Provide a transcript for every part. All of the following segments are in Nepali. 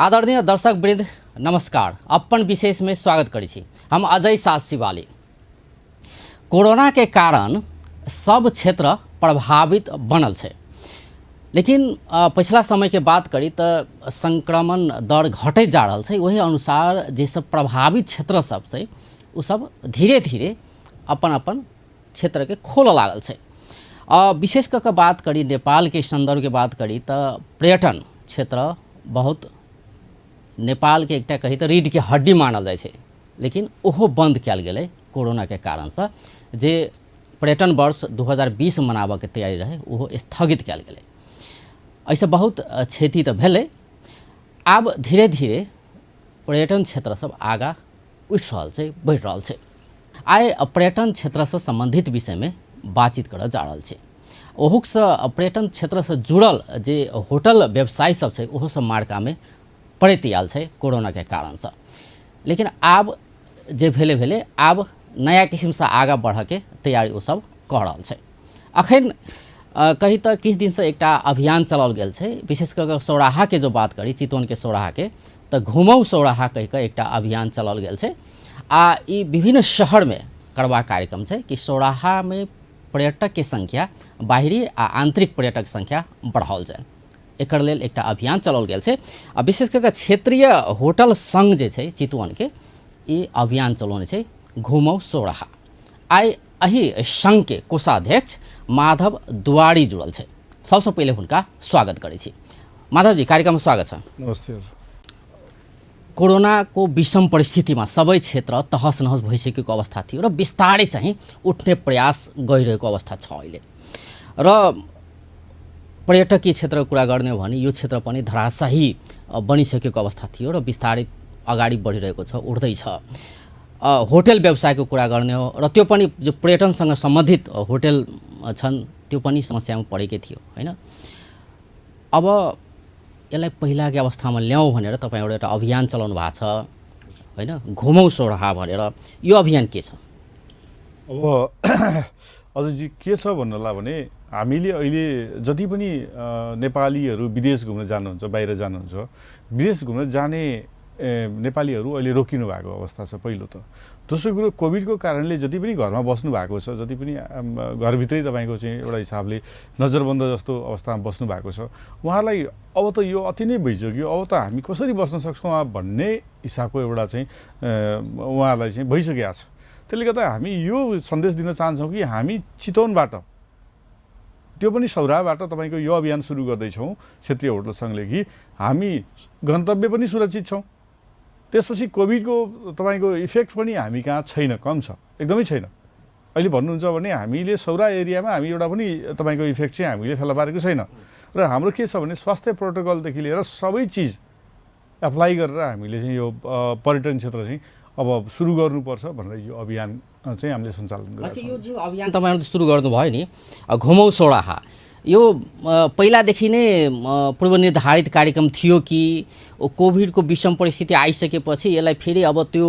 आदरणीय दर्शक वृंद नमस्कार। अपन विशेष में स्वागत करी छी। हम अजय साथ शिवाली। कोरोना के कारण सब क्षेत्र प्रभावित बनल है, लेकिन पिछला समय के बात करी तो संक्रमण दर घटे जा रहा है। वही अनुसार जे सब प्रभावित क्षेत्र सब से उ सब धीरे धीरे अपन अपन क्षेत्र के खोल लागल है। विशेष करके बात करी नेपाल के संदर्भ के बात करी तो पर्यटन क्षेत्र बहुत नेपाल के एकटा कही तो रीढ़ के हड्डी मानल जाए, लेकिन ओहो बंद कल गए कोरोना के कारण से। जे पर्यटन वर्ष 2020 मनाबे के तैयारी रहे ओहो स्थगित कल गए। ऐसे बहुत क्षति तो भेले। अब धीरे धीरे पर्यटन क्षेत्र सब आगा उठ रहा है, बढ़ रहा है। आए पर्यटन क्षेत्र से संबंधित विषय में बातचीत कर जा रहा है। ओहुक से पर्यटन क्षेत्र से जुड़ल जे होटल व्यवसायी सब है ओहो सब मार्का में पड़ैत आयल है कोरोना के कारण से। लेकिन आब जे भेले भेले आब नया किस्म से आगा बढ़ के तैयारी वो सब कर रहा है। अखन कही तो किस दिन से एक अभियान चलाल गेल है। विशेष कर सौराहा के जो बात करी चितवन के सौराहा के तो घुमौ सौराहा कह के एक अभियान चलाल गेल है। ई विभिन्न शहर में करवा कार्यक्रम है कि सौराहा में पर्यटक के संख्या बाहरी आ आंतरिक पर्यटक संख्या बढ़ाओल जाए। एकर लेल एक अभियान चलाल गेल है। विशेष करके क्षेत्रीय होटल संघ जे छै चितवन के ई अभियान चलौने छै घुमौ सौराहा। आइ अही संघ के कोषाध्यक्ष माधव दुवारी जुड़ल है। सबसे पहले हुनका स्वागत करै छी। माधव जी, कार्यक्रम में स्वागत है। नमस्ते। कोरोना को विषम परिस्थिति में सबै क्षेत्र तहस नहस भइसकेको अवस्था थियो र बिस्तारै चाहिँ उठ्ने प्रयास गरिरहेको अवस्था छ अहिले। र पर्यटकीय क्षेत्र कुरा गर्ने हो भने यो क्षेत्र पनि धराशाही बनिसकेको अवस्था थियो र बिस्तारै अगाडि बढिरहेको छ, उठ्दैछ। होटल व्यवसायको कुरा गर्ने हो र त्यो पनि जो पर्यटनसँग सम्बन्धित होटल छन् त्यो पनि समस्यामा परेकै थियो हैन। अब यसलाई पहिलाको अवस्थामा ल्याउँ भनेर तपाईँ एउटा अभियान चलाउनु भएको छ हैन, घुमौ सौराहा भनेर। यो अभियान के छ? अब अझै के छ भन्नलाई भने हामीले अहिले जति पनि नेपालीहरू विदेश घुम्न जानुहुन्छ, बाहिर जानुहुन्छ, विदेश घुम्न जाने नेपालीहरू अहिले रोकिनु भएको अवस्था छ पहिलो त। दोस्रो कुरो कोभिडको कारणले जति पनि घरमा बस्नु भएको छ, जति पनि घरभित्रै तपाईँको चाहिँ एउटा हिसाबले नजरबन्द जस्तो अवस्थामा बस्नु भएको छ, उहाँलाई अब त यो अति नै भइसक्यो। अब त हामी कसरी बस्न सक्छौँ भन्ने हिसाबको एउटा चाहिँ उहाँलाई चाहिँ भइसकेको छ। त्यसले गर्दा हामी यो सन्देश दिन चाहन्छौँ कि हामी चितवनबाट त्यो पनि सौराहाबाट तपाईँको यो अभियान सुरु गर्दैछौँ क्षेत्रीय होटल सङ्घले कि हामी गन्तव्य पनि सुरक्षित छौँ। त्यसपछि कोभिडको तपाईँको इफेक्ट पनि हामी कहाँ छैन, कम छ, एकदमै छैन। अहिले भन्नुहुन्छ भने हामीले सौरा एरियामा हामी एउटा पनि तपाईँको इफेक्ट चाहिँ हामीले फेला पारेको छैन। र हाम्रो के छ भने स्वास्थ्य प्रोटोकलदेखि लिएर सबै चिज एप्लाई गरेर हामीले चाहिँ यो पर्यटन क्षेत्र चाहिँ अब सुरु गर्नुपर्छ भनेर यो अभियान चाहिँ हामीले सञ्चालन गरेछौँ। यो जो अभियान तपाईँहरूले सुरु गर्नुभयो नि घुमौ सौराहा, यो पहिलादेखि नै पूर्वनिर्धारित कार्यक्रम थियो कि कोभिडको विषम परिस्थिति आइसकेपछि यसलाई फेरि अब त्यो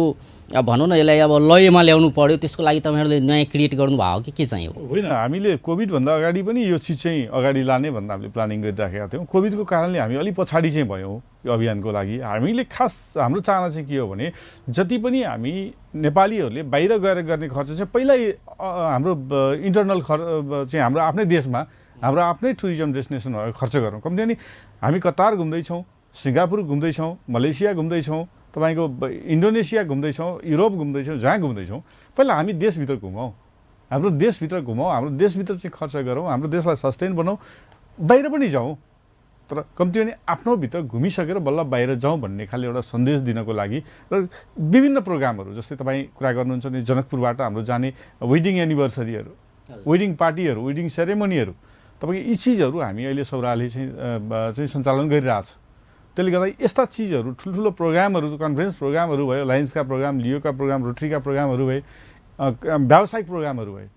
भनौँ न यसलाई अब लयमा ल्याउनु पर्यो, त्यसको लागि तपाईँहरूले नयाँ क्रिएट गर्नुभयो कि के चाहिँ हो? होइन, हामीले कोभिडभन्दा अगाडि पनि यो चिज चाहिँ अगाडि लाने भनेर हामीले प्लानिङ गरिराखेका थियौँ। कोभिडको कारणले हामी अलिक पछाडि चाहिँ भयौँ यो अभियानको लागि। हामीले खास हाम्रो चाहना चाहिँ के हो भने जति पनि हामी नेपालीहरूले बाहिर गएर गर्ने खर्च चाहिँ पहिल्यै हाम्रो इन्टरनल खर्च चाहिँ हाम्रो आफ्नै देशमा हाम्रो आफ्नै टुरिज्म डेस्टिनेसनहरू खर्च गरौँ। कम्ती पनि हामी कतार घुम्दैछौँ, सिङ्गापुर घुम्दैछौँ, मलेसिया घुम्दैछौँ, तपाईँको इन्डोनेसिया घुम्दैछौँ, युरोप घुम्दैछौँ, जहाँ घुम्दैछौँ, पहिला हामी देशभित्र घुमौँ, हाम्रो देशभित्र घुमौँ, हाम्रो देशभित्र चाहिँ खर्च गरौँ, हाम्रो देशलाई सस्टेन बनाऊ, बाहिर पनि जाउँ, तर कम्ती पनि आफ्नो भित्र घुमिसकेर बल्ल बाहिर जाउँ भन्ने खाले एउटा सन्देश दिनको लागि र विभिन्न प्रोग्रामहरू जस्तै तपाईँ कुरा गर्नुहुन्छ नि जनकपुरबाट हाम्रो जाने वेडिङ एनिभर्सरीहरू, वेडिङ पार्टीहरू, वेडिङ सेरेमनीहरू, तपाईँको यी चिजहरू हामी अहिले सौराहाले चाहिँ सञ्चालन गरिरहेछ। त्यसले गर्दा यस्ता चिजहरू ठुल्ठुलो प्रोग्रामहरू, कन्फरेन्स प्रोग्रामहरू भयो, लायन्सका प्रोग्राम, लियोका प्रोग्राम, रोटरीका प्रोग्रामहरू भए, व्यावसायिक प्रोग्रामहरू भए,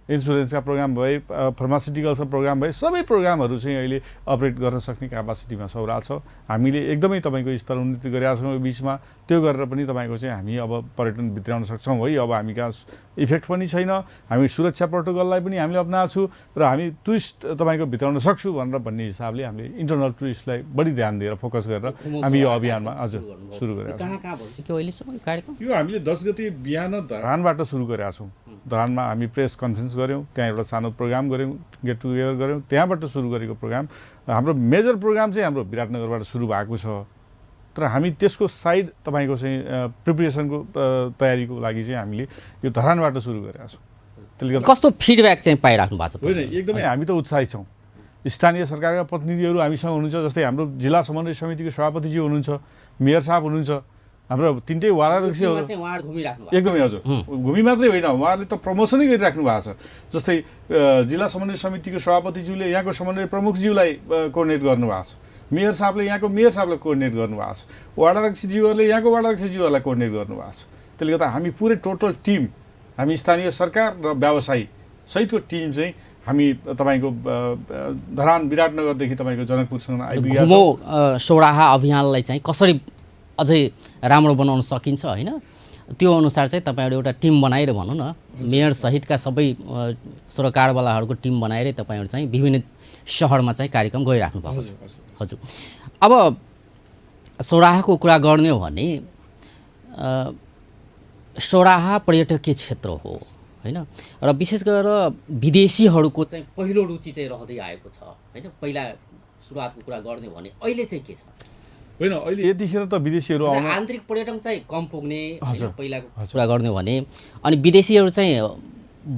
इन्सुरेन्सका प्रोग्राम भए, फार्मास्युटिकल्सका प्रोग्राम भए, सबै प्रोग्रामहरू चाहिँ अहिले अपरेट गर्न सक्ने क्यापासिटीमा सौरा छ। हामीले एकदमै तपाईँको स्तर उन्नति गरेका छौँ यो बिचमा। त्यो गरेर पनि तपाईँको चाहिँ हामी अब पर्यटन भित्राउन सक्छौँ है। अब हामी कहाँ इफेक्ट पनि छैन, हामी सुरक्षा प्रोटोकललाई पनि हामीले अप्नाएको छु र हामी टुरिस्ट तपाईँको भित्राउन सक्छु भनेर भन्ने हिसाबले हामीले इन्टरनल टुरिस्टलाई बढी ध्यान दिएर फोकस गरेर हामी यो अभियानमा हजुर सुरु गरेका छौँ। यो हामीले 10 गते बिहान धरानबाट सुरु गरेका छौँ। धरानमा हामी प्रेस कन्फरेन्स गऱ्यौँ, त्यहाँ एउटा सानो प्रोग्राम गऱ्यौँ, गेट टुगेदर गऱ्यौँ। त्यहाँबाट सुरु गरेको प्रोग्राम हाम्रो मेजर प्रोग्राम चाहिँ हाम्रो विराटनगरबाट सुरु भएको छ। तर हामी त्यसको साइड तपाईँको चाहिँ प्रिपरेसनको तयारीको लागि चाहिँ हामीले यो धरानबाट सुरु गरेका छौँ। त्यसले गर्दा कस्तो फिडब्याक चाहिँ पाइराख्नु भएको छ? होइन, एकदमै हामी त उत्साहित छौँ। स्थानीय सरकारका प्रतिनिधिहरू हामीसँग हुनुहुन्छ, जस्तै हाम्रो जिल्ला समन्वय समितिको सभापतिजी हुनुहुन्छ, मेयर साहब हुनुहुन्छ, हाम्रो तिनटै वार्डाध्यक्षहरू एकदमै हजुर घुमी मात्रै होइन, उहाँहरूले त प्रमोसनै गरिराख्नु भएको छ। जस्तै जिल्ला समन्वय समितिको सभापतिज्यूले यहाँको समन्वय प्रमुखज्यूलाई कोअर्डिनेट गर्नुभएको छ, मेयर साहबले यहाँको मेयर साहबलाई कोअर्डिनेट गर्नुभएको छ, वार्डाध्यक्षज्यूहरूले यहाँको वार्डाध्यक्षज्यूहरूलाई कोअर्डिनेट गर्नुभएको छ। त्यसले गर्दा हामी पुरै टोटल टिम, हामी स्थानीय सरकार र व्यवसायी सहितको टिम चाहिँ हामी तपाईँको धरान विराटनगरदेखि तपाईँको जनकपुरसम्म आइपुगेका घुमो सौराहा अभियानलाई चाहिँ कसरी अझै राम्रो बनाउन सकिन्छ होइन, त्यो अनुसार चाहिँ तपाईँहरू एउटा टिम बनाएर भनौँ न, मेयर सहितका सबै सरकारवालाहरूको टिम बनाएर तपाईँहरू चाहिँ विभिन्न सहरमा चाहिँ कार्यक्रम गरिराख्नु भएको छ। हजुर, अब सौराहाको कुरा गर्ने हो भने सौराहा पर्यटकीय क्षेत्र हो होइन, र विशेष गरेर विदेशीहरूको चाहिँ पहिलो रुचि चाहिँ रहँदै आएको छ होइन। पहिला सुरुवातको कुरा गर्ने हो भने अहिले चाहिँ के छ? होइन, अहिले यतिखेर त विदेशीहरू आउन आन्तरिक पर्यटन चाहिँ कम पुग्ने पहिलाको कुरा गर्ने हो भने, अनि विदेशीहरू चाहिँ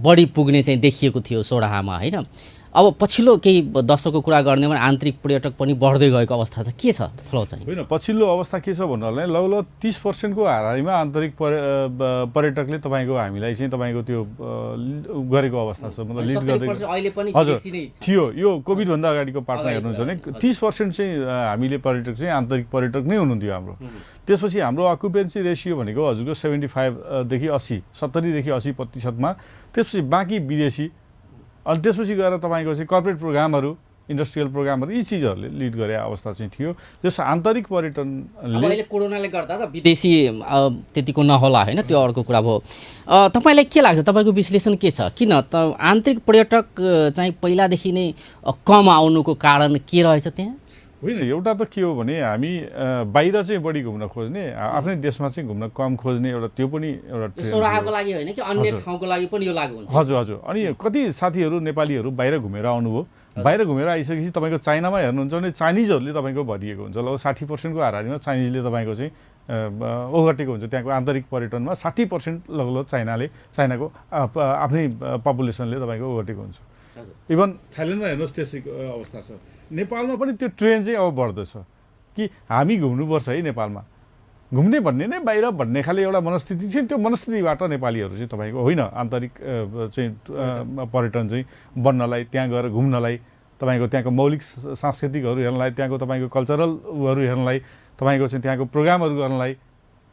बढी पुग्ने चाहिँ देखिएको थियो सौराहामा होइन। अब पछिल्लो केही दशकको कुरा गर्ने भने आन्तरिक पर्यटक पनि बढ्दै गएको अवस्था छ, के छ फ्लो चाहिँ? होइन, पछिल्लो अवस्था के छ भन्नाले लगभग 30% हाराहारीमा आन्तरिक पर्यटकले तपाईँको हामीलाई चाहिँ तपाईँको त्यो गरेको अवस्था छ, मतलब लिड गर्दै हजुर थियो। यो कोभिडभन्दा अगाडिको पार्टमा हेर्नुहुन्छ भने 30% चाहिँ हामीले पर्यटक चाहिँ आन्तरिक पर्यटक नै हुनुहुन्थ्यो हाम्रो। त्यसपछि हाम्रो अकुपेन्सी रेसियो भनेको हजुरको 75 देखि 80, 70 देखि 80%मा, त्यसपछि बाँकी विदेशी, अनि त्यसपछि गएर तपाईँको चाहिँ कर्पोरेट प्रोग्रामहरू, इन्डस्ट्रियल प्रोग्रामहरू, यी चिजहरूले लिड गरे अवस्था चाहिँ थियो। त्यस आन्तरिक पर्यटनले अहिले कोरोनाले गर्दा त विदेशी त्यतिको नहोला होइन, त्यो अर्को कुरा भयो। तपाईँलाई के लाग्छ, तपाईँको विश्लेषण के छ, किन त आन्तरिक पर्यटक चाहिँ पहिलादेखि नै कम आउनुको कारण के रहेछ त्यहाँ? होइन, एउटा त के हो भने हामी बाहिर चाहिँ बढी घुम्न खोज्ने, आफ्नै देशमा चाहिँ घुम्न कम खोज्ने एउटा त्यो पनि एउटा सौराहाको लागि होइन कि अन्य ठाउँको लागि पनि यो लागु हुन्छ? हजुर हजुर। अनि कति साथीहरू नेपालीहरू बाहिर घुमेर आउनुभयो, बाहिर घुमेर आइसकेपछि तपाईँको चाइनामा हेर्नुहुन्छ भने चाइनिजहरूले तपाईँको भरिएको हुन्छ। लगभग 60% हाराहारीमा चाइनिजले तपाईँको चाहिँ ओगटेको हुन्छ। त्यहाँको आन्तरिक पर्यटनमा 60% लगभग चाइनाको आफ्नै पपुलेसनले तपाईँको ओगटेको हुन्छ। इभन थाइल्यान्डमा हेर्नुहोस् त्यसैको अवस्था छ। नेपालमा पनि त्यो ट्रेन्ड चाहिँ अब बढ्दैछ कि हामी घुम्नुपर्छ है नेपालमा, घुम्ने भन्ने नै बाहिर भन्ने खाले एउटा मनस्थिति थियो। त्यो मनस्थितिबाट नेपालीहरू चाहिँ तपाईँको होइन आन्तरिक चाहिँ पर्यटन चाहिँ बन्नलाई, त्यहाँ गएर घुम्नलाई, तपाईँको त्यहाँको मौलिक सांस्कृतिकहरू हेर्नलाई, त्यहाँको तपाईँको कल्चरलहरू हेर्नलाई, तपाईँको चाहिँ त्यहाँको प्रोग्रामहरू गर्नलाई,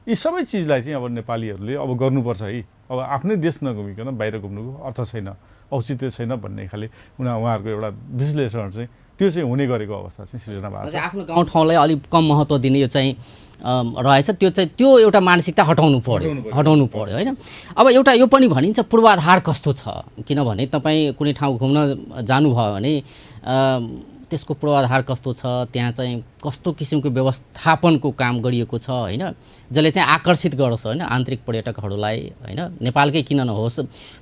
यी सबै चिजलाई चाहिँ अब नेपालीहरूले अब गर्नुपर्छ है। अब आफ्नै देश नघुमिकन बाहिर घुम्नुको अर्थ छैन, औचित्य छैन भन्ने खाले उहाँहरूको एउटा विश्लेषण चाहिँ त्यो चाहिँ हुने गरेको अवस्था चाहिँ सृजना भएको छ। आफ्नो गाउँठाउँलाई अलिक कम महत्त्व दिने यो चाहिँ रहेछ, त्यो एउटा मानसिकता हटाउनु पर्यो होइन। अब एउटा यो पनि भनिन्छ पूर्वाधार कस्तो छ, किनभने तपाईँ कुनै ठाउँ घुम्न जानुभयो भने त्यसको पूर्वाधार कस्तो छ, त्यहाँ चाहिँ कस्तो किसिमको व्यवस्थापनको काम गरिएको छ होइन, जसले चाहिँ आकर्षित गरोस् होइन आन्तरिक पर्यटकहरूलाई होइन, नेपालकै किन नहोस्,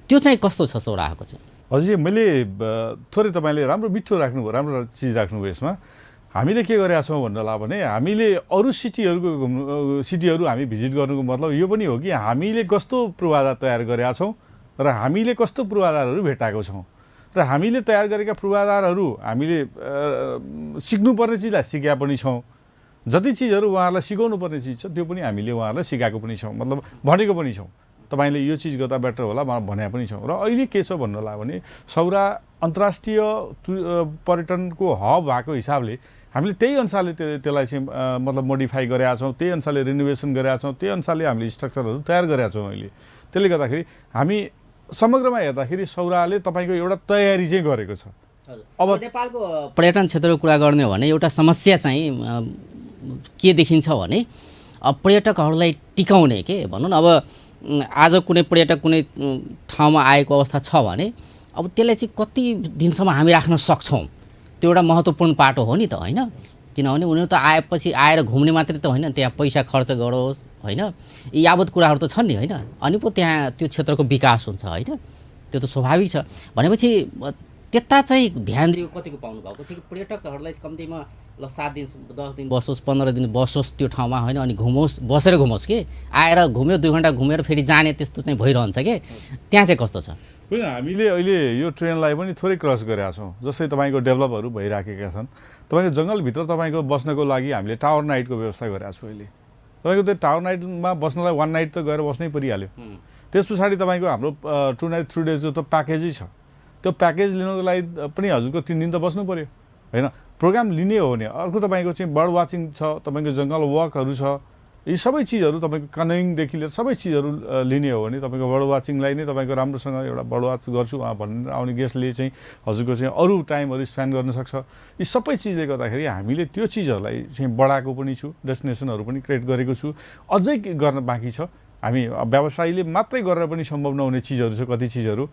त्यो चाहिँ कस्तो छ सौराहाको चाहिँ? हजुर, मैले थोरै तपाईँले राम्रो मिठो राख्नुभयो, राम्रो चिज राख्नुभयो यसमा। हामीले के गरेका छौँ भन्नला भने हामीले अरू सिटीहरू हामी भिजिट गर्नुको मतलब यो पनि हो कि हामीले कस्तो पूर्वाधार तयार गरेका छौँ र हामीले कस्तो पूर्वाधारहरू भेटाएको छौँ र हामीले तयार गरेका पूर्वाधारहरू हामीले सिक्नुपर्ने चिजलाई सिकेका पनि छौँ। जति चिजहरू उहाँहरूलाई सिकाउनु पर्ने चिज छ त्यो पनि हामीले उहाँहरूलाई सिकाएको पनि छौँ, मतलब भनेको पनि छौँ। तपाईँले यो चिज गर्दा बेटर होला भने पनि छौँ। र अहिले के छ भन्नुलाई भने सौरा अन्तर्राष्ट्रिय पर्यटनको हब भएको हिसाबले हामीले त्यही अनुसारले त्यसलाई चाहिँ मतलब मोडिफाई गरेका छौँ, त्यही अनुसारले रिनोभेसन गरेका छौँ, त्यही अनुसारले हामीले स्ट्रक्चरहरू तयार गरेका छौँ अहिले। त्यसले गर्दाखेरि हामी समग्रमा हेर्दाखेरि सौराले तपाईँको एउटा तयारी चाहिँ गरेको छ। अब नेपालको पर्यटन क्षेत्रको कुरा गर्ने हो भने एउटा समस्या चाहिँ के देखिन्छ भने पर्यटकहरूलाई टिकाउने के भनौँ न, अब आज कुनै पर्यटक कुनै ठाउँमा आएको अवस्था छ भने अब त्यसलाई चाहिँ कति दिनसम्म हामी राख्न सक्छौँ, त्यो एउटा महत्त्वपूर्ण पाटो हो नि त, होइन? किनभने उनीहरू त आएपछि आएर घुम्ने मात्रै त होइन, त्यहाँ पैसा खर्च गरोस्, होइन? यी यावत कुराहरू त छन् नि, होइन? अनि पो त्यहाँ त्यो क्षेत्रको विकास हुन्छ, होइन? त्यो त स्वाभाविक छ। भनेपछि त्यता चाहिँ ध्यान दियो कतिको पाउनु भएको छ कि पर्यटकहरूलाई कम्तीमा ल 7 दिन 10 दिन बसोस्, 15 दिन बसोस् त्यो ठाउँमा, होइन? अनि घुमोस्, बसेर घुमोस् कि आएर घुम्यो 2 घन्टा घुमेर फेरि जाने, त्यस्तो चाहिँ भइरहन्छ कि त्यहाँ चाहिँ कस्तो छ? होइन, हामीले अहिले यो ट्रेनलाई पनि थोरै क्रस गरेका छौँ। जस्तै तपाईँको डेभलपहरू भइराखेका छन्। तपाईँको जङ्गलभित्र तपाईँको बस्नको लागि हामीले टावर नाइटको व्यवस्था गरेका छौँ अहिले। तपाईँको त्यो टावर नाइटमा बस्नलाई 1 नाइट त गएर बस्नै परिहाल्यो। त्यस पछाडि तपाईँको हाम्रो 2 नाइट 3 डेजको त प्याकेजै छ। त्यो प्याकेज लिनको लागि पनि हजुरको 3 दिन त बस्नु पऱ्यो, होइन? प्रोग्राम लिने हो भने अर्को तपाईँको चाहिँ बर्ड वाचिङ छ, तपाईँको जङ्गल वकहरू छ, यी सबै चिजहरू तपाईँको कनेङदेखि लिएर सबै चिजहरू लिने हो भने तपाईँको बर्ड वाचिङलाई नै तपाईँको राम्रोसँग एउटा बर्ड वाच गर्छु भनेर आउने गेस्टले चाहिँ हजुरको चाहिँ अरू टाइमहरू स्पेन्ड गर्न सक्छ। यी सबै चिजले गर्दाखेरि हामीले त्यो चिजहरूलाई चाहिँ बढाएको पनि छु, डेस्टिनेसनहरू पनि क्रिएट गरेको छु। अझै गर्न बाँकी छ। हामी व्यवसायीले मात्रै गरेर पनि सम्भव नहुने चिजहरू छ, कति चिजहरू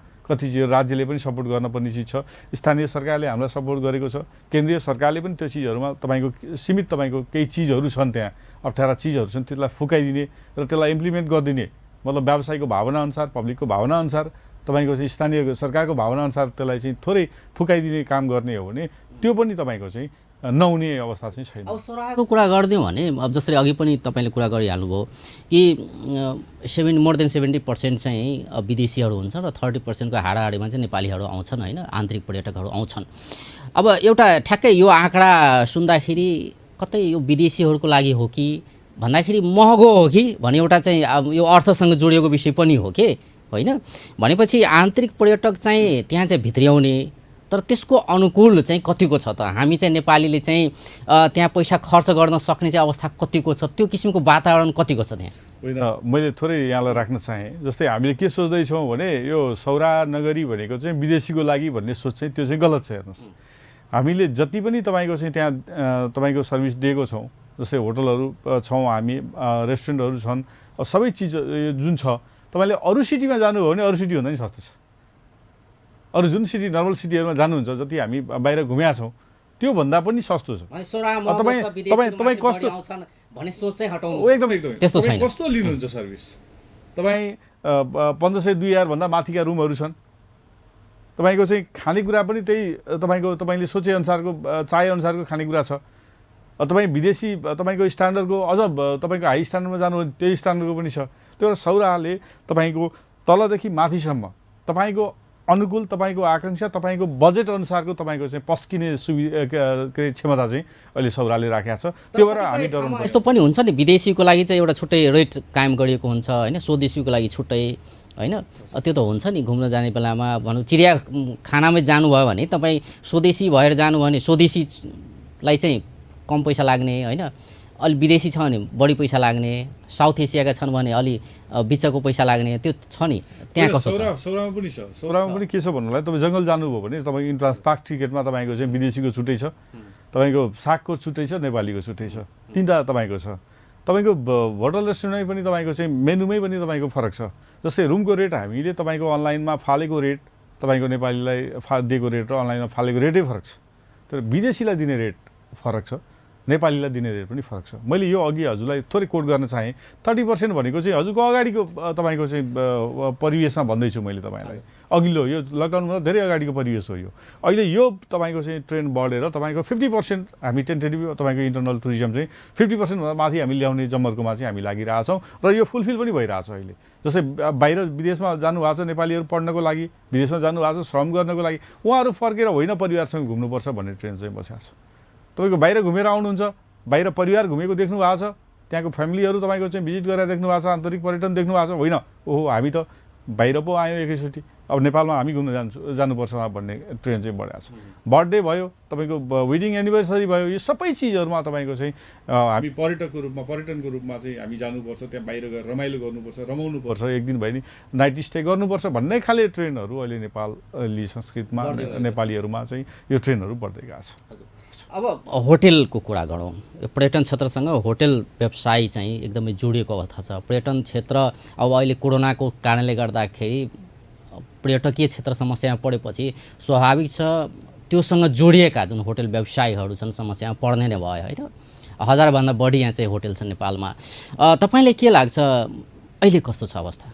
राज्यले पनि सपोर्ट गर्नुपर्ने चिज छ, स्थानीय सरकारले हामीलाई सपोर्ट गरेको छ, केन्द्रीय सरकारले पनि त्यो चिजहरूमा तपाईँको सीमित तपाईँको केही चिजहरू छन्, त्यहाँ अप्ठ्यारा चिजहरू छन्, त्यसलाई फुकाइदिने र त्यसलाई इम्प्लिमेन्ट गरिदिने, मतलब व्यवसायको भावनाअनुसार, पब्लिकको भावनाअनुसार, तपाईँको चाहिँ स्थानीय सरकारको भावनाअनुसार त्यसलाई चाहिँ थोरै फुकाइदिने काम गर्ने हो भने त्यो पनि तपाईँको चाहिँ नहुने अवस्था चाहिँ छैन। अब सौराहाको कुरा गरिदिउँ भने अब जसरी अघि पनि तपाईँले कुरा गरिहाल्नुभयो कि मोर देन 70% चाहिँ विदेशीहरू हुन्छन् र 30% को हाडाहाडीमा चाहिँ नेपालीहरू आउँछन्, होइन? आन्तरिक पर्यटकहरू आउँछन्। अब एउटा ठ्याक्कै यो आँकडा सुन्दाखेरि कतै यो विदेशीहरूको लागि हो कि भन्दाखेरि महँगो हो कि भन्ने एउटा चाहिँ अब यो अर्थसँग जोडिएको विषय पनि हो कि, होइन? भनेपछि आन्तरिक पर्यटक चाहिँ त्यहाँ चाहिँ भित्र्याउने तर त्यसको अनुकूल चाहिँ कतिको छ त? हामी चाहिँ नेपालीले चाहिँ त्यहाँ पैसा खर्च गर्न सक्ने चाहिँ अवस्था कतिको छ? त्यो किसिमको वातावरण कतिको छ त्यहाँ? होइन, मैले थोरै यहाँलाई राख्न चाहेँ। जस्तै हामीले के सोच्दैछौँ भने यो सौरा नगरी भनेको चाहिँ विदेशीको लागि भन्ने सोच चाहिँ त्यो चाहिँ गलत छ। हेर्नुहोस्, हामीले जति पनि तपाईँको चाहिँ त्यहाँ तपाईँको सर्भिस दिएको छौँ, जस्तै होटलहरू छौँ, हामी रेस्टुरेन्टहरू छन्, सबै चिज जुन छ, तपाईँले अरू सिटीमा जानुभयो भने अरू सिटीभन्दा नि सस्तो छ। अरू जुन सिटी नर्मल सिटीहरूमा जानुहुन्छ, जति हामी बाहिर घुमेका छौँ त्योभन्दा पनि सस्तो छ। तपाईँ कस्तो भन्ने सोच चाहिँ हटाउनु एकदम त्यस्तो छैन। कस्तो लिनुहुन्छ सर्भिस? तपाईँ 1500-2000 भन्दा माथिका रुमहरू छन्। तपाईँको चाहिँ खानेकुरा पनि त्यही तपाईँले सोचेअनुसारको चाहेअनुसारको खानेकुरा छ। तपाईँ विदेशी तपाईँको स्ट्यान्डर्डको अझ तपाईँको हाई स्ट्यान्डर्डमा जानु त्यही स्ट्यान्डर्डको पनि छ। त्यो सौराले तपाईँको तलदेखि माथिसम्म तपाईँको अनुकूल, तपाईँको आकाङ्क्षा, तपाईँको बजेट अनुसारको तपाईँको चाहिँ पस्किने क्षमता चाहिँ अहिले सौराले राखेको छ। त्यो भएर हामी डराउनु यस्तो पनि हुन्छ नि, विदेशीको लागि चाहिँ एउटा छुट्टै रेट कायम गरिएको हुन्छ, होइन? स्वदेशीको लागि छुट्टै, होइन? त्यो त हुन्छ नि। घुम्न जाने बेलामा भनौँ चिडियाखानामै जानुभयो भने तपाईँ स्वदेशी भएर जानुभयो भने स्वदेशीलाई चाहिँ कम पैसा लाग्ने, होइन? अलि विदेशी छ भने बढी पैसा लाग्ने, साउथ एसियाका छन् भने अलि बिचको पैसा लाग्ने, त्यो छ नि। त्यहाँ कस्तो छ? सौरामा पनि छ। सौरामा पनि के छ भन्नुलाई, तपाईँ जङ्गल जानुभयो भने तपाईँको इन्ट्रान्स पार्क टिकटमा तपाईँको चाहिँ विदेशीको छुट्टै छ, तपाईँको सागको छुट्टै छ, नेपालीको छुट्टै छ, तिनवटा तपाईँको छ। तपाईँको होटल रेस्टुरेन्टमै पनि तपाईँको चाहिँ मेनुमै पनि तपाईँको फरक छ। जस्तै रुमको रेट हामीले तपाईँको अनलाइनमा फालेको रेट, तपाईँको नेपालीलाई दिएको रेट र अनलाइनमा फालेको रेटै फरक छ। तर विदेशीलाई दिने रेट फरक छ, नेपालीलाई दिने रेट पनि फरक छ। मैले यो अघि हजुरलाई थोरै कोट गर्न चाहेँ। 30% भनेको चाहिँ हजुरको अगाडिको तपाईँको चाहिँ परिवेशमा भन्दैछु मैले तपाईँलाई। अघिल्लो यो लकडाउनभन्दा धेरै अगाडिको परिवेश हो यो। अहिले यो तपाईँको चाहिँ ट्रेन्ड बढेर तपाईँको 50% हामी टेन्टेटिभ तपाईँको इन्टरनल टुरिज्म चाहिँ 50% भन्दा माथि हामी ल्याउने जमर्कोमा चाहिँ हामी लागिरहेछौँ र यो फुलफिल पनि भइरहेछ अहिले। जस्तै बाहिर विदेशमा जानुभएको छ नेपालीहरू पढ्नको लागि, विदेशमा जानुभएको छ श्रम गर्नको लागि, उहाँहरू फर्केर होइन परिवारसँग घुम्नुपर्छ भन्ने ट्रेन्ड चाहिँ बसेको छ। तपाईँको बाहिर घुमेर आउनुहुन्छ, बाहिर परिवार घुमेको देख्नु भएको छ, त्यहाँको फ्यामिलीहरू तपाईँको चाहिँ भिजिट गरेर देख्नु भएको छ, आन्तरिक पर्यटन देख्नु भएको छ, होइन ओहो हामी त बाहिर पो आयौँ एकैचोटि, अब नेपालमा हामी घुम्न जानुपर्छ भन्ने ट्रेन्ड चाहिँ बढाएको छ। बर्थडे भयो, तपाईँको वेडिङ एनिभर्सरी भयो, यो सबै चिजहरूमा तपाईँको चाहिँ हामी पर्यटनको रूपमा चाहिँ हामी जानुपर्छ, त्यहाँ बाहिर गएर रमाइलो गर्नुपर्छ, रमाउनुपर्छ, एक दिन भए नि नाइट स्टे गर्नुपर्छ भन्ने खाले ट्रेन्डहरू अहिले नेपाली संस्कृतिमा नेपालीहरूमा चाहिँ यो ट्रेन्डहरू बढ्दै गएको छ। अब होटेलको कुरा गरौँ, पर्यटन क्षेत्रसँग होटेल व्यवसाय चाहिँ एकदमै जोडिएको अवस्था छ। पर्यटन क्षेत्र अब अहिले कोरोनाको कारणले गर्दाखेरि पर्यटकीय क्षेत्र समस्यामा परेपछि स्वाभाविक छ त्योसँग जोडिएका जुन होटेल व्यवसायीहरू छन् समस्यामा पर्ने नै भयो होइन। 1000भन्दा बढी यहाँ चाहिँ होटेल छन् नेपालमा। तपाईँलाई के लाग्छ अहिले कस्तो छ अवस्था?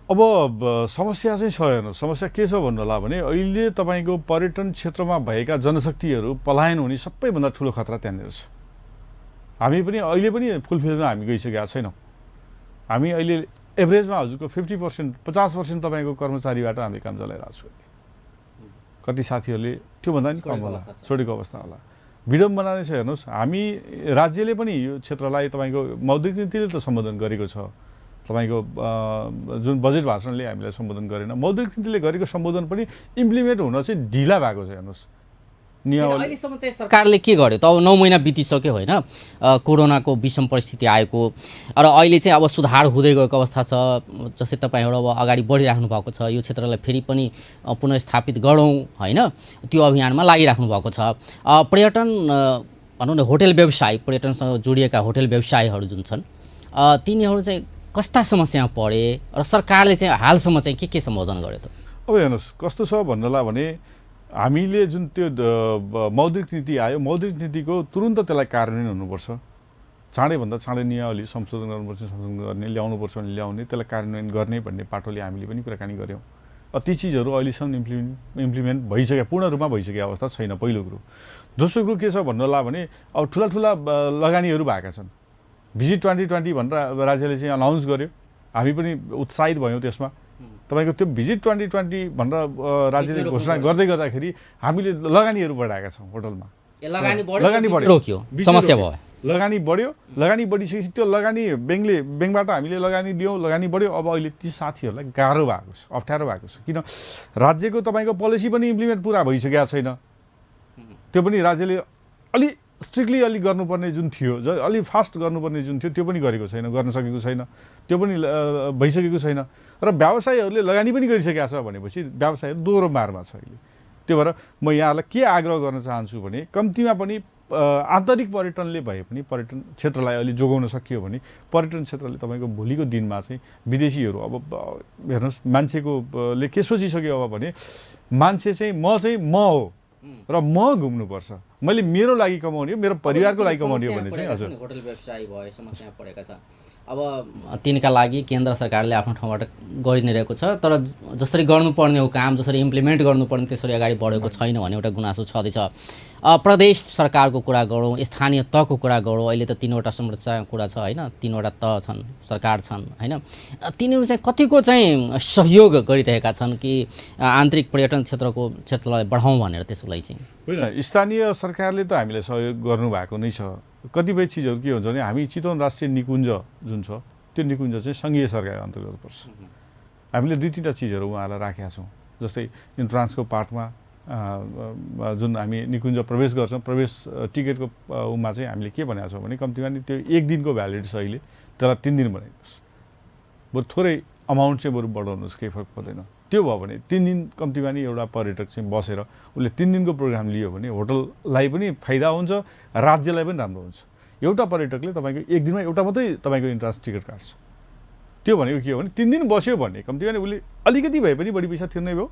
अब समस्या चाहिँ छ हेर्नु, समस्या के छ भन्नु होला भने अहिले तपाईँको पर्यटन क्षेत्रमा भएका जनशक्तिहरू पलायन हुने सबैभन्दा ठुलो खतरा त्यहाँनिर छ। हामी पनि अहिले पनि फुलफिलमा हामी गइसकेका छैनौँ। हामी अहिले एभरेजमा हजुरको 50% 50% तपाईँको कर्मचारीबाट हामीले काम चलाइरहेको छौँ। कति साथीहरूले त्योभन्दा पनि कम होला, छोडेको अवस्था होला। विडम्बना नै छ हेर्नुहोस्, हामी राज्यले पनि यो क्षेत्रलाई तपाईँको मौद्रिक नीतिले त सम्बोधन गरेको छ। तपाईँको जुन बजेट भाषणले हामीलाई सम्बोधन गरेन, मौद्रिक नीतिले गरेको सम्बोधन पनि इम्प्लिमेन्ट हुन चाहिँ ढिला भएको छ हेर्नुहोस्। अहिलेसम्म चाहिँ सरकारले के गर्यो त? अब 9 महिना बितिसक्यो होइन, कोरोनाको विषम परिस्थिति आएको र अहिले चाहिँ अब सुधार हुँदै गएको अवस्था छ। जस्तै तपाईँहरू अब अगाडि बढिराख्नु भएको छ, यो क्षेत्रलाई फेरि पनि पुनर्स्थापित गरौँ होइन, त्यो अभियानमा लागिराख्नु भएको छ। पर्यटन भनौँ न, होटेल व्यवसाय, पर्यटनसँग जोडिएका होटेल व्यवसायीहरू जुन छन् तिनीहरू चाहिँ कस्ता समस्यामा परे र सरकारले चाहिँ हालसम्म चाहिँ के सम्बोधन गर्यो त? अब हेर्नुहोस् कस्तो छ भन्नला भने हामीले जुन त्यो मौद्रिक नीति आयो, मौद्रिक नीतिको तुरुन्त त्यसलाई कार्यान्वयन हुनुपर्छ। चाँडैभन्दा चाँडै नियमावली संशोधन गर्नुपर्छ, संशोधन गर्ने, ल्याउनुपर्छ भने ल्याउने, त्यसलाई कार्यान्वयन गर्ने भन्ने पाटोले हामीले पनि कुराकानी गऱ्यौँ। ती चिजहरू अहिलेसम्म इम्प्लिमेन्ट भइसक्यो, पूर्ण रूपमा भइसकेको अवस्था छैन, पहिलो कुरो। दोस्रो कुरो के छ भन्नुहोला भने अब ठुला लगानीहरू भएका छन्। भिजिट 2020 भनेर राज्यले चाहिँ अनाउन्स गर्यो, हामी पनि उत्साहित भयौँ त्यसमा। तपाईँको त्यो भिजिट 2020 भनेर राज्यले घोषणा गर्दै गर्दाखेरि हामीले लगानीहरू बढाएका छौँ होटलमा। लगानी बढ्यो, समस्या भयो, लगानी बढ्यो, लगानी बढिसकेपछि त्यो लगानी ब्याङ्कबाट हामीले लगानी दियौँ, लगानी बढ्यो। अब अहिले ती साथीहरूलाई गाह्रो भएको छ, अप्ठ्यारो भएको छ, किन राज्यको तपाईँको पोलिसी पनि इम्प्लिमेन्ट पुरा भइसकेको छैन। त्यो पनि राज्यले अलि स्ट्रिक्टली अलि गर्नुपर्ने जुन थियो, अलि फास्ट गर्नुपर्ने जुन थियो त्यो पनि गरेको छैन, गर्न सकेको छैन, त्यो पनि भइसकेको छैन। र व्यवसायीहरूले लगानी पनि गरिसकेका छ भनेपछि व्यवसायहरू दोहोरो मारमा छ अहिले। त्यो भएर म यहाँलाई के आग्रह गर्न चाहन्छु भने कम्तीमा पनि आन्तरिक पर्यटनले भए पनि पर्यटन क्षेत्रलाई अलि जोगाउन सकियो भने पर्यटन क्षेत्रले तपाईँको भोलिको दिनमा चाहिँ विदेशीहरू अब हेर्नुहोस् मान्छेकोले के सोचिसक्यो अब भने मान्छे चाहिँ म हो र म घुम्नुपर्छ, मैले मेरो लागि कमाउने हो, मेरो परिवारको लागि कमाउने हो भने चाहिँ हजुर होटल व्यवसाय भयो समस्या परेका छ। अब तिनका लागि केन्द्र सरकारले आफ्नो ठाउँबाट गरि नै रहेको छ, तर जसरी गर्नुपर्ने हो काम, जसरी इम्प्लिमेन्ट गर्नुपर्ने त्यसरी अगाडि बढेको छैन भन्ने एउटा गुनासो छँदैछ। प्रदेश सरकारको कुरा गरौँ, स्थानीय तहको कुरा गरौँ, अहिले त 3वटा संरचना कुरा छ होइन, 3वटा तह छन्, सरकार छन् होइन, तिनीहरू चाहिँ कतिको चाहिँ सहयोग गरिरहेका छन् कि आन्तरिक पर्यटन क्षेत्रलाई बढाउँ भनेर त्यसको लागि चाहिँ? होइन, स्थानीय सरकारले त हामीलाई सहयोग गर्नुभएको नै छ। कतिपय चिजहरू के हुन्छ भने हामी चितवन राष्ट्रिय निकुञ्ज जुन छ त्यो निकुञ्ज चाहिँ सङ्घीय सरकार अन्तर्गत पर्छ। हामीले 2-3टा चिजहरू उहाँलाई राखेका छौँ, जस्तै इन्ट्रान्सको पार्टमा जुन हामी निकुञ्ज प्रवेश गर्छौँ, प्रवेश टिकटको उमा चाहिँ हामीले के भनेको छौँ भने कम्तीमा नि त्यो 1 दिनको भ्यालिड छ, अहिले त्यसलाई 3 दिन बनाइदिनुहोस्, बरु थोरै अमाउन्ट चाहिँ बरु बढाउनुहोस्, केही फरक पर्दैन। त्यो भयो भने 3 दिन कम्तीमा नि एउटा पर्यटक चाहिँ बसेर उसले 3 दिनको प्रोग्राम लियो भने होटललाई पनि फाइदा हुन्छ, राज्यलाई पनि राम्रो हुन्छ। एउटा पर्यटकले तपाईँको 1 दिनमा एउटा मात्रै तपाईँको इन्ट्रान्स टिकट काट्छ। त्यो भनेको के हो भने 3 दिन बस्यो भने कम्तीमा नि उसले अलिकति भए पनि बढी पैसा तिर्नै भयो,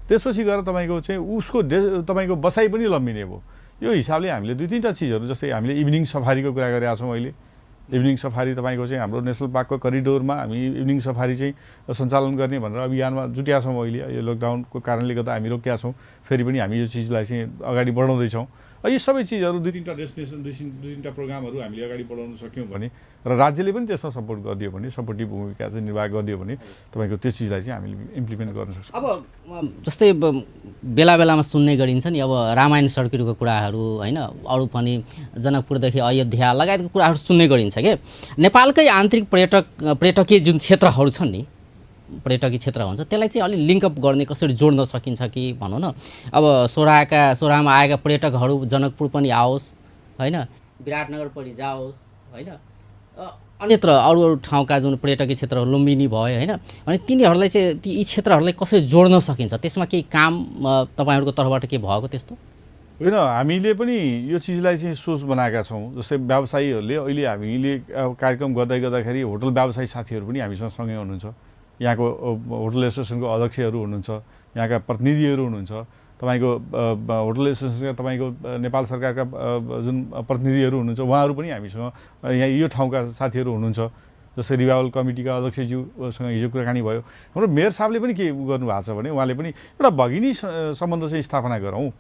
त्यसपछि गएर तपाईँको चाहिँ उसको तपाईँको बसाइ पनि लम्बिने भयो। यो हिसाबले हामीले 2-3टा चिजहरू, जस्तै हामीले इभिनिङ सफारीको कुरा गरिरहेका छौँ। अहिले इभिनिङ सफारी तपाईँको चाहिँ हाम्रो नेसनल पार्कको करिडोरमा हामी इभिनिङ सफारी चाहिँ सञ्चालन गर्ने भनेर अभियानमा जुटेका छौँ। अहिले यो लकडाउनको कारणले गर्दा हामी रोकेका छौँ, फेरि पनि हामी यो चिजलाई चाहिँ अगाडि बढाउँदैछौँ। यो सबै चिजहरू 2-3टा डेस्टिनेसन 2-3टा प्रोग्रामहरू हामीले अगाडि बढाउन सक्यौँ भने र राज्यले पनि त्यसमा सपोर्ट गरिदियो भने, सपोर्टिभ भूमिका चाहिँ निर्वाह गरिदियो भने तपाईँको त्यो चिजलाई चाहिँ हामीले इम्प्लिमेन्ट गर्न सक्छौँ। अब जस्तै बेला बेलामा सुन्ने गरिन्छ नि, अब रामायण सर्किटको कुराहरू होइन, अरू पनि जनकपुरदेखि अयोध्या लगायतको कुराहरू सुन्ने गरिन्छ के। नेपालकै आन्तरिक पर्यटकीय जुन क्षेत्रहरू छन् नि पर्यटकीय क्षेत्र हुन्छ त्यसलाई चाहिँ अलि लिङ्कअप गर्ने कसरी जोड्न सकिन्छ कि भनौँ न। अब सोराहामा आएका पर्यटकहरू जनकपुर पनि आओस् होइन, विराटनगर पनि जाओस् होइन, अन्यत्र अरू अरू ठाउँका जुन पर्यटकीय क्षेत्रहरू लुम्बिनी भयो होइन, अनि तिनीहरूलाई चाहिँ यी क्षेत्रहरूलाई कसरी जोड्न सकिन्छ, त्यसमा केही काम तपाईँहरूको तर्फबाट के भएको त्यस्तो? होइन, हामीले पनि यो चिजलाई चाहिँ सोच बनाएका छौँ। जस्तै व्यवसायीहरूले अहिले हामीले कार्यक्रम गर्दाखेरि होटल व्यवसायी साथीहरू पनि हामीसँग सँगै हुनुहुन्छ। यहाँको होटल एसोसिएसनको अध्यक्षहरू हुनुहुन्छ, यहाँका प्रतिनिधिहरू हुनुहुन्छ, तपाईँको होटल एसोसिएसनका तपाईँको नेपाल सरकारका जुन प्रतिनिधिहरू हुनुहुन्छ उहाँहरू पनि हामीसँग यहाँ यो ठाउँका साथीहरू हुनुहुन्छ। जस्तै रिभाइवल कमिटीका अध्यक्षज्यूसँग हिजो कुराकानी भयो। हाम्रो मेयर साहबले पनि के गर्नुभएको छ भने उहाँले पनि एउटा भगिनी सम्बन्ध चाहिँ स्थापना गरौँ,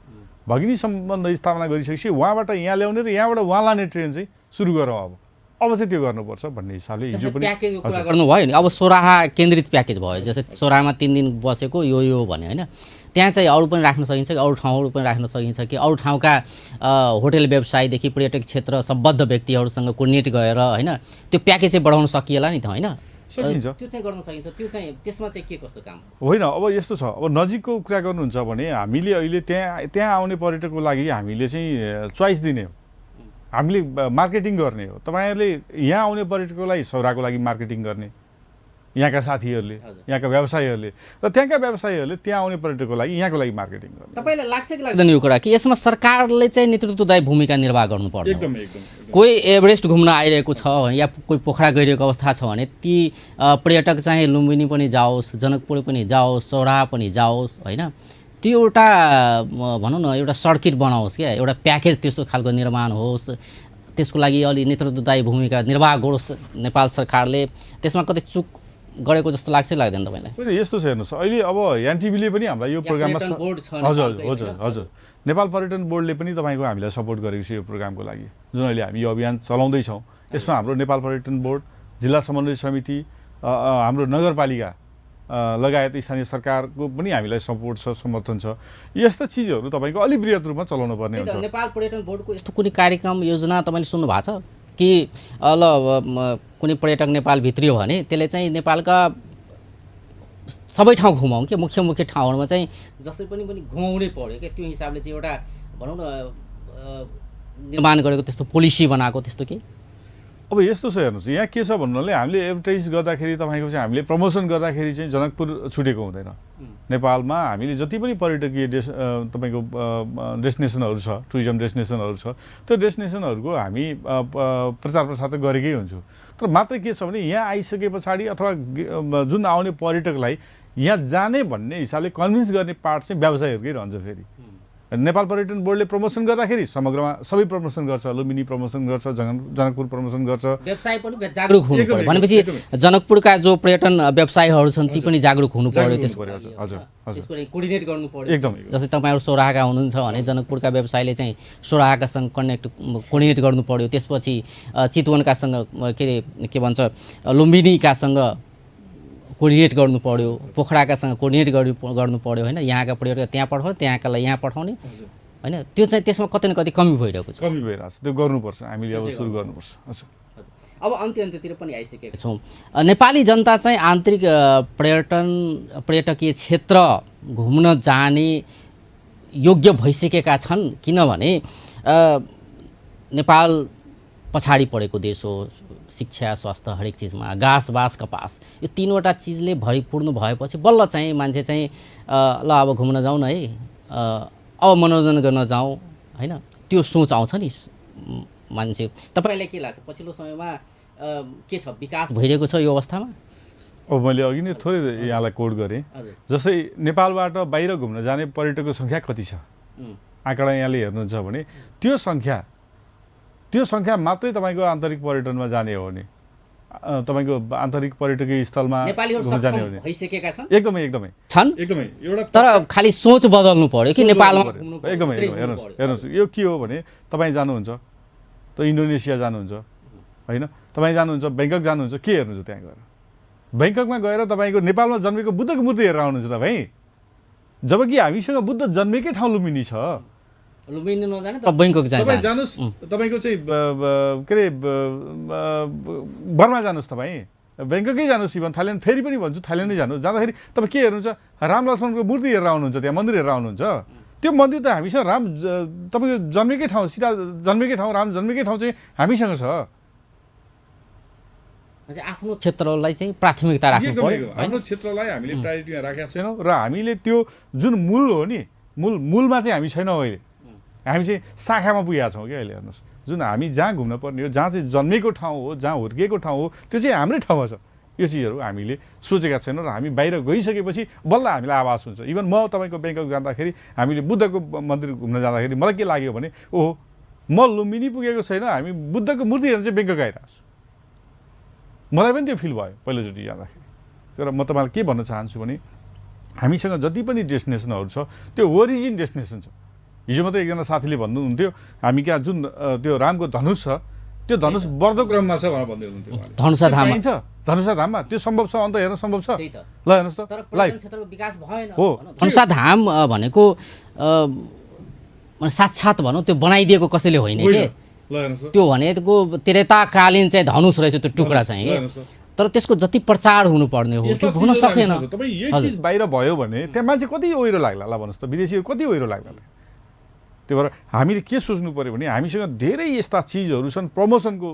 भगिनी सम्बन्ध स्थापना गरिसकेपछि उहाँबाट यहाँ ल्याउने र यहाँबाट उहाँ लाने ट्रेन चाहिँ सुरु गरौँ। अब चाहिँ त्यो गर्नुपर्छ भन्ने हिसाबले हिजो पनि प्याकेजको कुरा गर्नुभयो नि। अब सोराहा केन्द्रित प्याकेज भयो, जस्तै सोराहामा 3 दिन बसेको यो भने होइन, त्यहाँ चाहिँ अरू पनि राख्न सकिन्छ कि, अरू ठाउँहरू पनि राख्न सकिन्छ कि, अरू ठाउँका होटल व्यवसायदेखि पर्यटक क्षेत्र सम्बद्ध व्यक्तिहरूसँग कोर्डिनेट गएर होइन त्यो प्याकेज चाहिँ बढाउन सकिएला नि त होइन? सकिन्छ, त्यो चाहिँ गर्न सकिन्छ। त्यो चाहिँ त्यसमा चाहिँ के कस्तो काम होइन? अब यस्तो छ, अब नजिकको कुरा गर्नुहुन्छ भने हामीले अहिले त्यहाँ आउने पर्यटकको लागि हामीले चाहिँ चोइस दिने हो, हामीले मार्केटिङ गर्ने हो। तपाईँहरूले यहाँ आउने पर्यटकलाई सौराको लागि मार्केटिङ गर्ने, यहाँका साथीहरूले, यहाँका व्यवसायीहरूले, र त्यहाँका व्यवसायीहरूले त्यहाँ आउने पर्यटकको लागि यहाँको लागि मार्केटिङ गर्ने। तपाईँलाई लाग्छ कि लाग्दैन यो कुरा कि यसमा सरकारले चाहिँ नेतृत्वदायी भूमिका निर्वाह गर्नुपर्छ? एकदमै। कोही एभरेस्ट घुम्न आइरहेको छ या कोही पोखरा गइरहेको अवस्था छ भने ती पर्यटक चाहिँ लुम्बिनी पनि जाओस्, जनकपुर पनि जाओस्, सौराहा पनि जाओस् होइन, त्यो एउटा भनौँ न एउटा सर्किट बनाओस् क्या, एउटा प्याकेज त्यस्तो खालको निर्माण होस्, त्यसको लागि अलि नेतृत्वदायी भूमिका निर्वाह गरोस् नेपाल सरकारले। त्यसमा कतै चुक गरेको जस्तो लाग्छ लाग्दैन तपाईँलाई? होइन, यस्तो छ हेर्नुहोस्, अहिले अब एनटिभीले पनि हामीलाई यो प्रोग्राममा हजुर नेपाल पर्यटन बोर्डले पनि तपाईँको हामीलाई सपोर्ट गरेको छ यो प्रोग्रामको लागि, जुन अहिले हामी यो अभियान चलाउँदैछौँ। यसमा हाम्रो नेपाल पर्यटन बोर्ड, जिल्ला समन्वय समिति, हाम्रो नगरपालिका लगायत स्थानीय सरकारको पनि हामीलाई सपोर्ट छ, समर्थन छ। यस्ता चिजहरू तपाईँको अलि बृहत रूपमा चलाउनु पर्ने हुन्छ। नेपाल पर्यटन बोर्डको यस्तो कुनै कार्यक्रम योजना तपाईँले सुन्नु भएको छ कि ल कुनै पर्यटक नेपाल भित्रियो भने त्यसले चाहिँ नेपालका सबै ठाउँ घुमाउँ कि, मुख्य ठाउँहरूमा चाहिँ जसरी पनि घुमाउनै पर्यो क्या, त्यो हिसाबले चाहिँ एउटा भनौँ न निर्माण गरेको त्यस्तो पोलिसी बनाएको त्यस्तो के? अब यस्तो छ हेर्नुहोस्, यहाँ के छ भन्नाले हामीले एडभर्टाइज गर्दाखेरि तपाईँको चाहिँ हामीले प्रमोसन गर्दाखेरि चाहिँ जनकपुर छुटेको हुँदैन। नेपालमा हामीले जति पनि पर्यटकीय तपाईँको डेस्टिनेसनहरू छ, टुरिज्म डेस्टिनेसनहरू छ, त्यो डेस्टिनेसनहरूको हामी प्रचार प्रसार त गरेकै हुन्छौँ। तर मात्रै के छ भने यहाँ आइसके पछाडि अथवा जुन आउने पर्यटकलाई यहाँ जाने भन्ने हिसाबले कन्भिन्स गर्ने पार्ट चाहिँ व्यवसायहरूकै रहन्छ। फेरि नेपाल पर्यटन बोर्डले प्रमोसन गर्दाखेरि समग्रमा सबै प्रमोसन गर्छ, लुम्बिनी प्रमोसन गर्छ, जनकपुर प्रमोसन गर्छ। व्यवसाय पनि जागरुक हुनु पर्यो भनेपछि जनकपुरका जो पर्यटन व्यवसायीहरू छन् ती पनि जागरुक हुनु पर्यो, त्यसको कोर्डिनेट गर्नु पर्यो एकदम। जस्तै तपाईँहरू सोराहाका हुनुहुन्छ भने जनकपुरका व्यवसायीले चाहिँ सोराहाकासँग कोर्डिनेट गर्नु पर्यो, त्यसपछि चितवनकासँग के भन्छ लुम्बिनीकासँग कोर्डिनेट गर्नु पर्यो, पोखराकासँग कोर्डिनेट गर्नु पर्यो होइन, यहाँका पर्यटक त्यहाँ पठाउने, त्यहाँकालाई यहाँ पठाउने होइन, त्यो चाहिँ त्यसमा कतै न कतै कमी भइरहेको छ। कमी भइरहेको छ, त्यो गर्नुपर्छ, हामीले अब सुरु गर्नुपर्छ। हजुर, अब अन्त्यतिर पनि आइसकेका छौँ। नेपाली जनता चाहिँ आन्तरिक पर्यटकीय क्षेत्र घुम्न जाने योग्य भइसकेका छन्, किनभने नेपाल पछाडि परेको देश हो, शिक्षा स्वास्थ्य हरेक चिजमा, घाँस बाँस कपास यो 3वटा चिजले भरिपूर्ण भएपछि बल्ल चाहिँ मान्छे चाहिँ ल अब घुम्न जाउँ न है, अब मनोरञ्जन गर्न जाउँ होइन, त्यो सोच आउँछ नि मान्छे। तपाईँलाई के लाग्छ पछिल्लो समयमा के छ, विकास भइरहेको छ यो अवस्थामा? अब मैले अघि नै थोरै यहाँलाई कोड गरेँ, जस्तै नेपालबाट बाहिर घुम्न जाने पर्यटकको सङ्ख्या कति छ आँकडा यहाँले हेर्नुहुन्छ भने त्यो सङ्ख्या मात्रै तपाईँको आन्तरिक पर्यटनमा जाने हो भने, तपाईँको आन्तरिक पर्यटकीय स्थलमा घुम्न जाने हो भने भइसकेका छन्, एकदमै छन् एकदमै एउटा। तर खालि सोच बदल्नु पर्यो कि नेपालमा एकदमै हेर्नुहोस् यो के हो भने तपाईँ जानुहुन्छ त इन्डोनेसिया जानुहुन्छ होइन, तपाईँ जानुहुन्छ ब्याङ्कक जानुहुन्छ, के हेर्नुहुन्छ त्यहाँ गएर? ब्याङ्ककमा गएर तपाईँको नेपालमा जन्मेको बुद्धको मूर्ति हेरेर आउनुहुन्छ तपाईँ, जबकि हामीसँग बुद्ध जन्मेकै ठाउँ लुम्बिनी छ। लुम्बिनी नजाने तर ब्याङ्कक तपाईँ जानुहोस्, तपाईँको चाहिँ के अरे बर्मा जानुहोस् तपाईँ, ब्याङ्ककै जानुहोस् इभन थाइल्यान्ड फेरि पनि भन्छु थाइल्यान्डै जानुहोस् जाँदाखेरि तपाईँ के हेर्नुहुन्छ राम लक्ष्मणको मूर्ति हेरेर आउनुहुन्छ त्यहाँ मन्दिर हेरेर आउनुहुन्छ त्यो मन्दिर त हामीसँग राम तपाईँको जन्मेकै ठाउँ सीता जन्मेकै ठाउँ राम जन्मेकै ठाउँ चाहिँ हामीसँग छ आफ्नो क्षेत्रलाई चाहिँ प्राथमिकता राख्नु पर्यो आफ्नो क्षेत्रलाई हामीले प्रायोरिटीमा राखेका छैनौँ र हामीले त्यो जुन मूल हो नि मूलमा चाहिँ हामी छैनौँ अहिले हामी चाहिँ शाखामा पुगेका छौँ क्या अहिले हेर्नुहोस् जुन हामी जहाँ घुम्न पर्ने हो जहाँ चाहिँ जन्मेको ठाउँ हो जहाँ हुर्किएको ठाउँ हो त्यो चाहिँ हाम्रै ठाउँमा छ यो चिजहरू हामीले सोचेका छैनौँ र हामी बाहिर गइसकेपछि बल्ल हामीलाई आभास हुन्छ इभन म तपाईँको ब्याङ्कक जाँदाखेरि हामीले बुद्धको मन्दिर घुम्न जाँदाखेरि मलाई के लाग्यो भने ओहो म लुम्बिनी पुगेको छैन हामी बुद्धको मूर्ति हेर्न चाहिँ ब्याङ्कक आइरहेको छु मलाई पनि त्यो फिल भयो पहिलोचोटि जाँदाखेरि तर म तपाईँलाई के भन्न चाहन्छु भने हामीसँग जति पनि डेस्टिनेसनहरू छ त्यो ओरिजिन डेस्टिनेसन छ हिजो मात्रै एकजना साथीले भन्नुहुन्थ्यो हामी कहाँ जुन त्यो रामको धनुष छ त्यो धनुष बढ्दो क्रममा छ भनेर भन्दै हुनुहुन्थ्यो धनुषा धाममा त्यो सम्भव छ अन्त हेर्न सम्भव छ ल हेर्नुहोस् त लाइफ क्षेत्रको विकास भएन हो धनुषा धाम भनेको साक्षात् भनौँ त्यो बनाइदिएको कसैले होइन के त्यो भनेको त्रेताकालीन चाहिँ धनुष रहेछ त्यो टुक्रा चाहिँ तर त्यसको जति प्रचार हुनुपर्ने हो त्यो हुन सकेन तपाईँ यही चिज बाहिर भयो भने त्यहाँ मान्छे कति ओहिरो लाग्ला ल भन्नुहोस् त विदेशीहरू कति ओहिरो लाग्ला त्यही भएर हामीले के सोच्नु पऱ्यो भने हामीसँग धेरै यस्ता चिजहरू छन् प्रमोसनको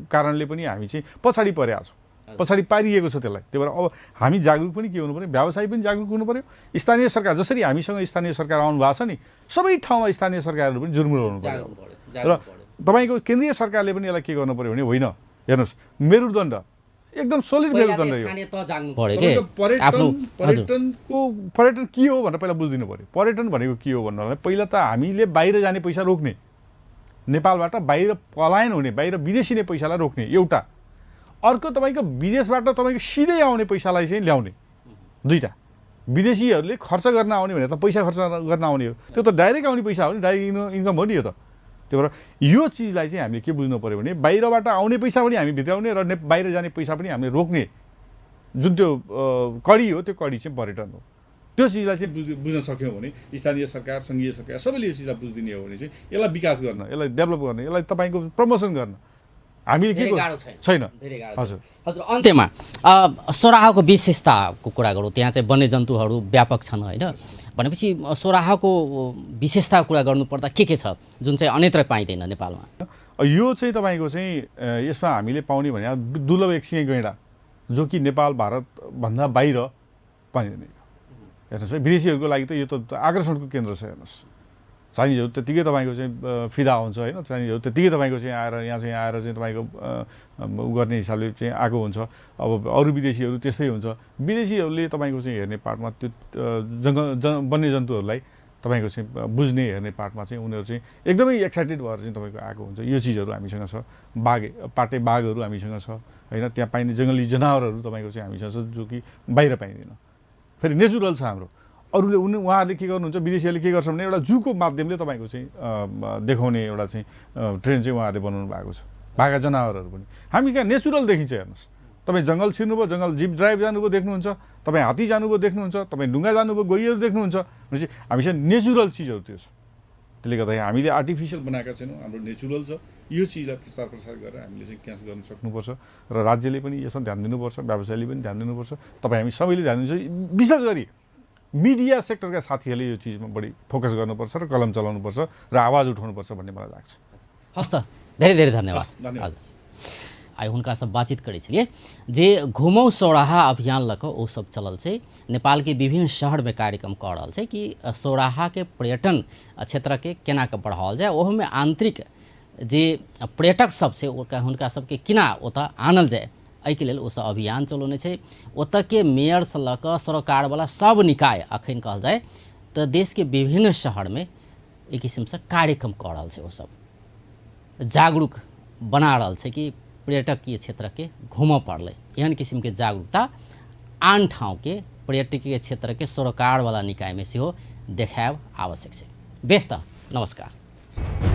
कारणले पनि हामी चाहिँ पछाडि परेका छौँ पछाडि पारिएको छ त्यसलाई त्यही भएर अब हामी जागरुक पनि के हुनु पऱ्यो व्यवसायी पनि जागरुक हुनु पऱ्यो स्थानीय सरकार जसरी हामीसँग स्थानीय सरकार आउनु भएको छ नि सबै ठाउँमा स्थानीय सरकारहरू पनि जुर्मुराउनु पऱ्यो र तपाईँको केन्द्रीय सरकारले पनि यसलाई के गर्नु पऱ्यो भने होइन हेर्नुहोस् मेरुदण्ड एकदम सोलिड मेरुदण्ड यो पर्यटन के हो भनेर पहिला बुझिदिनु पऱ्यो पर्यटन भनेको के हो भन्नलाई पहिला त हामीले बाहिर जाने पैसा रोक्ने नेपालबाट बाहिर पलायन हुने बाहिर विदेशी नै पैसालाई रोक्ने एउटा अर्को तपाईँको विदेशबाट तपाईँको सिधै आउने पैसालाई चाहिँ ल्याउने दुईटा विदेशीहरूले खर्च गर्न आउने भने त पैसा खर्च गर्न आउने हो त्यो त डाइरेक्ट आउने पैसा हो नि डाइरेक्ट इन्कम हो नि यो त त्यही भएर यो चिजलाई चाहिँ हामीले के बुझ्नु पऱ्यो भने बाहिरबाट आउने पैसा पनि हामी भित्राउने र बाहिर जाने पैसा पनि हामीले रोक्ने जुन त्यो कडी हो त्यो कडी चाहिँ पर्यटन हो त्यो चिजलाई चाहिँ बुझ्न सक्यौँ भने स्थानीय सरकार सङ्घीय सरकार सबैले यो चिजलाई बुझिदिने हो भने चाहिँ यसलाई विकास गर्न यसलाई डेभलप गर्न यसलाई तपाईँको प्रमोसन गर्न हामीले के छैन हजुर हजुर अन्त्यमा सोराहाको विशेषताको कुरा गरौँ त्यहाँ चाहिँ वन्यजन्तुहरू व्यापक छन् होइन भनेपछि सोराहाको विशेषताको कुरा गर्नुपर्दा के छ जुन चाहिँ अन्यत्र पाइँदैन नेपालमा यो चाहिँ तपाईँको चाहिँ यसमा हामीले पाउने भने दुर्लभ एकसिङे गैँडा जो कि नेपाल भारतभन्दा बाहिर पाइँदैन हेर्नुहोस् है विदेशीहरूको लागि त यो त आकर्षणको केन्द्र छ हेर्नुहोस् चाइनिजहरू त्यत्तिकै तपाईँको चाहिँ फिदा हुन्छ होइन चाइनिजहरू त्यत्तिकै तपाईँको चाहिँ यहाँ आएर चाहिँ तपाईँको उ गर्ने हिसाबले चाहिँ आएको हुन्छ अब अरू विदेशीहरू त्यस्तै हुन्छ विदेशीहरूले तपाईँको चाहिँ हेर्ने पार्टमा त्यो वन्यजन्तुहरूलाई तपाईँको चाहिँ बुझ्ने हेर्ने पार्टमा चाहिँ उनीहरू चाहिँ एकदमै एक्साइटेड भएर चाहिँ तपाईँको आएको हुन्छ यो चिजहरू हामीसँग छ पाटे बाघहरू हामीसँग छ होइन त्यहाँ पाइने जङ्गली जनावरहरू तपाईँको चाहिँ हामीसँग छ जो कि बाहिर पाइँदैन फेरि नेचुरल छ हाम्रो अरूले उहाँहरूले के गर्नुहुन्छ विदेशीहरूले के गर्छ भने एउटा जूको माध्यमले तपाईँको चाहिँ देखाउने एउटा चाहिँ ट्रेन चाहिँ उहाँहरूले बनाउनु भएको छ भागा जनावरहरू पनि हामी कहाँ नेचुरल देखिन्छ हेर्नुहोस् तपाईँ जङ्गल छिर्नुभयो जङ्गल जिप ड्राइभ जानुभयो देख्नुहुन्छ तपाईँ हात्ती जानुभयो देख्नुहुन्छ तपाईँ ढुङ्गा जानुभयो गहिरो देख्नुहुन्छ भनेपछि हामीसँग नेचुरल चिजहरू त्यो छ त्यसले गर्दाखेरि हामीले आर्टिफिसियल बनाएका छैनौँ हाम्रो नेचुरल छ यो चिजलाई प्रचार प्रसार गरेर हामीले चाहिँ क्याच गर्न सक्नुपर्छ र राज्यले पनि यसमा ध्यान दिनुपर्छ व्यवसायले पनि ध्यान दिनुपर्छ तपाईँ हामी सबैले ध्यान दिन्छ विशेष गरी मिडिया सेक्टरका साथीहरूले यो चिजमा बढी फोकस गर्नुपर्छ र कलम चलाउनुपर्छ र आवाज उठाउनुपर्छ भन्ने मलाई लाग्छ हस् त धेरै धेरै धन्यवाद हजुर आइ हुनका सब बातचीत करै छलिए जे घुमौ सोराहा अभियान लऽ कऽ ओ सब चलल छै नेपाल के विभिन्न शहर में कार्यक्रम कऽ रहल छै कि सोराहा के पर्यटन क्षेत्र के केना के बढ़ाओल जाय ओहोमे आंतरिक जे पर्यटक सब छै हुनका सबके केना ओतऽ आनल जाय एहिके लेल ओसब अभियान चलौने छै ओतऽ के मेयर से लऽ कऽ सरकारवाला सब निकाय अखन कहल जाय तऽ देश के विभिन्न शहर में एक किस्म से कार्यक्रम कऽ रहल छै ओसब जागरूक बना रहल छै कि पर्यटकीय क्षेत्र के घूमऽ पड़लै एहन किस्म के जागरूकता आन ठाव के पर्यटकीय क्षेत्र के सरकार वाला निकाय में सेहो देखायब आवश्यक छै। बेस त नमस्कार।